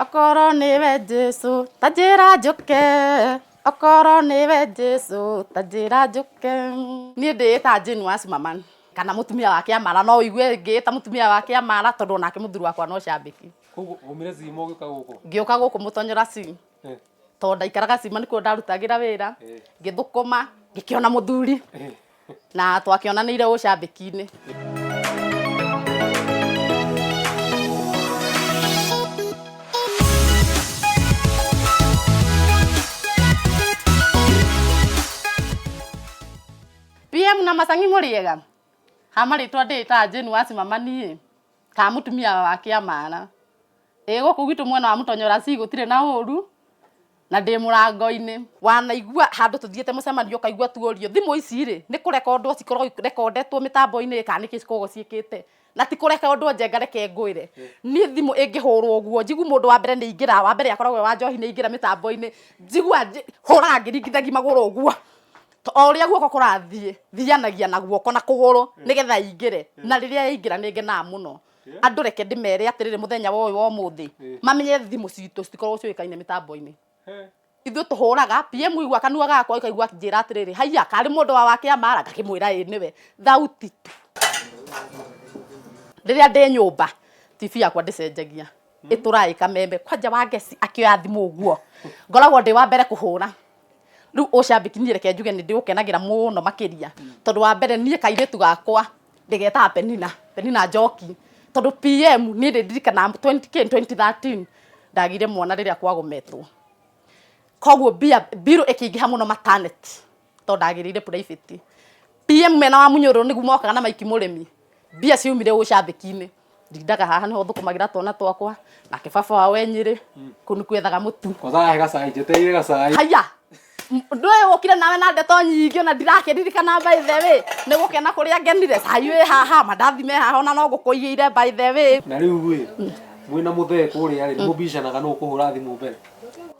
Okorwo nĩwe Jesu ta njĩra njũke, okorwo nĩwe Jesu ta njĩra njũke. Niĩ ndĩĩta Jane wa Sumaman kana mũtumia wa Kĩamara, no ũigue ngĩĩta mũtumia wa Kĩamara tondũ onake mũthuri wakwa no cambĩki. Koguo umire Zima ũgĩũka gũkũ? Ngĩũka gũkũ Mũtonyora C tondũ ndaikaraga Cima nĩkuo ndarutagĩra wĩra, ngĩthũkũma ngĩkĩona mũthuri na twakĩonanĩire ũcambĩki-inĩ. PM na Macang'i mũrĩega? Ha marĩtwa ndĩĩtaga Jane wa Cimama niĩ, kana mũtumia wa Kĩamara. Ĩĩ gũkũ gwitũ mwena wa Mũtonyora C gũtirĩ na ũru, na ndĩ mũrango-inĩ. Wanaigua handũ tũthiĩte mũcemanio ũkaigua tuorio, thimũ ici rĩ, nĩ kũrekondwo cikoragwo irekondetwo mĩtambo-inĩ kana nĩkĩ cikoragwo ciĩkĩte? Na ti kũrekondwo Njenga reke ngwĩre, niĩ thimũ ĩngĩhũrwo ũguo, njigue mũndũ wa mbere nĩ aingĩra, wa mbere akoragwo e wa njohi nĩ aingĩra mĩtambo-inĩ, njiguaga hũraga ngĩringithagia magũrũ ũguo. O ũrĩa guoko kũrathiĩ, thianagia na guoko na kũgũrũ nĩgetha ĩingĩre, na rĩrĩa yaingĩra nĩ ngenaga mũno. Andũ reke ndĩmere atĩrĩrĩ mũthenya wa ũyũ wa ũmũthĩ, mamenye thimũ citũ citikoragwo ciũĩkaine mĩtambo-inĩ. Ithuĩ tũhũraga, PM aigua kanua gakwa ũkaigua akĩnjĩra atĩrĩrĩ, haiya karĩ mũndũ wa Wakĩamara? Ngakĩmwĩra ĩĩ nĩwe. Thauti tu. Rĩrĩa ndĩ nyũmba, TV yakwa ndĩcenjagia, ĩtũraga ĩ kameme. Kwanja Wangeci akĩoya thimũ ũguo, ngoragwo ndĩ wa mbere kũhũra. Rĩu ũcambĩki niĩ reke njuge nĩ ndĩũkenagĩra mũno makĩria, tondũ wa mbere niĩ kairĩtu gakwa ndĩgetaga Penina, Penina Njoki, tondũ PM niĩ nĩ ndirikanaga 2013 ndagĩire mwana rĩrĩa kwagometwo. Koguo mbia, mbirũ ĩkĩingĩha mũno maternity tondũ ndagĩrĩire private. PM mena wa Munyũrũrũ nĩguo mokaga na Mike Mũrĩmi, mbia ciaumire ũcambĩki-inĩ. Ndindaga haha nĩho thũkũmagĩra twana twakwa, nake baba wao e Nyĩrĩ, kũu nĩkuo ethaga mũtu. Kwanza ahe gacai, njetereire gacai. Haiya! Ndũĩ ũkire nawe na ndeto nyingĩ ona ndirakĩririkana by the way. Nĩ gũkena kũrĩa ngenire, cai wĩ haha, mandathi me haha ona no ngũkũigĩire by the way. Na rĩu ĩ, mwĩna mũthee kũrĩa rĩ, nĩ mũbicanaga nũ ũkũhũra thimũ mbere?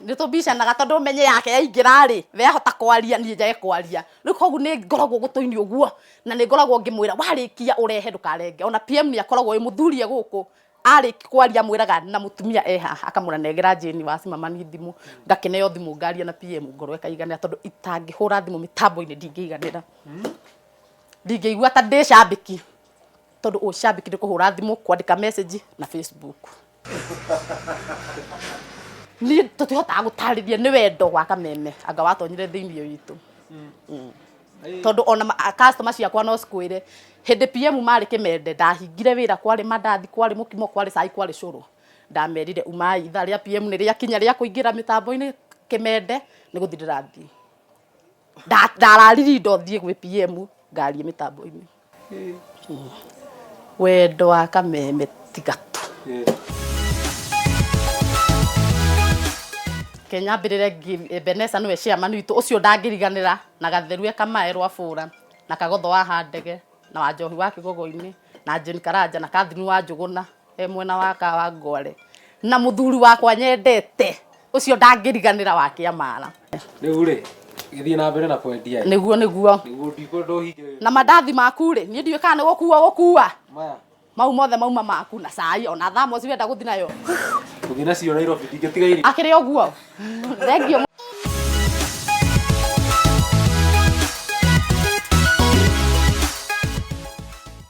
Nĩ tũbicanaga tondũ ũmenye yake yaingĩra rĩ, we ahota kwaria niĩ njage kwaria. Rĩu koguo nĩ ngoragwo gũtũ-inĩ ũguo, na nĩ ngoragwo ngĩmwĩra warĩkia ũrehe ndũkarenge. Ona PM nĩ akoragwo wĩ mũthuri e gũkũ, arĩkia kwaria amwĩraga na mũtumia e haha, akamwĩra nengera Jane wa Simamani thimũ, ngakĩneo thimũ ngaria na PM ngoro ĩkaiganĩra tondũ itangĩhũra thimũ mĩtambo-inĩ ndingĩiganĩra. Ndingĩigua ta ndĩ cambĩki, tondũ ũcambĩki nĩ kũhũra thimũ, kwandĩka message na Facebook. Niĩ tũtihotaga gũtarĩria nĩ wendo wa kameme anga watonyire thĩinĩ witũ. Tondũ ona customer ciakwa no cikwĩre, hĩndĩ PM marĩ kĩmende ndahingire wĩra kwarĩ mandathi, kwarĩ mũkimo, kwarĩ cai, kwarĩ cũrũ. Ndamerire umai ithaa rĩa PM nĩ rĩakinya rĩa kũingĩra mĩtambo-inĩ kĩmende nĩ gũthiĩ ndĩrathiĩ. Ndararire indo thiĩ gwĩ PM ngarie mĩtambo-inĩ. Wendo wa kameme tiga tu. Reke nyambĩrĩre Ebeneza nĩwe chairman witũ ũcio ndangĩriganĩra na Gatheru e Kamae Rwabũra na Kagotho wa Handege na Wanjohi wa Kĩgogo-inĩ na Jane Karanja na Catherine wa Njũgũna e mwena wa Kawangware na mũthuri wakwa nyendete ũcio ndangĩriganĩra wa Kĩamara. Rĩu rĩ, gĩthiĩ na mbere na kwendia. Nĩguo nĩguo. Nĩguo ndikwenda ũhinge wĩra. Na mandathi maku rĩ, niĩ ndiũĩ kana nĩ gũkua ũgũkua. Maya. Mau mothe mauma maku na cai ona thermos wenda gũthiĩ nayo. Gũthiĩ nacio Nairobi ndingĩtiga irio. Akĩrĩ ũguo. Thengiũ.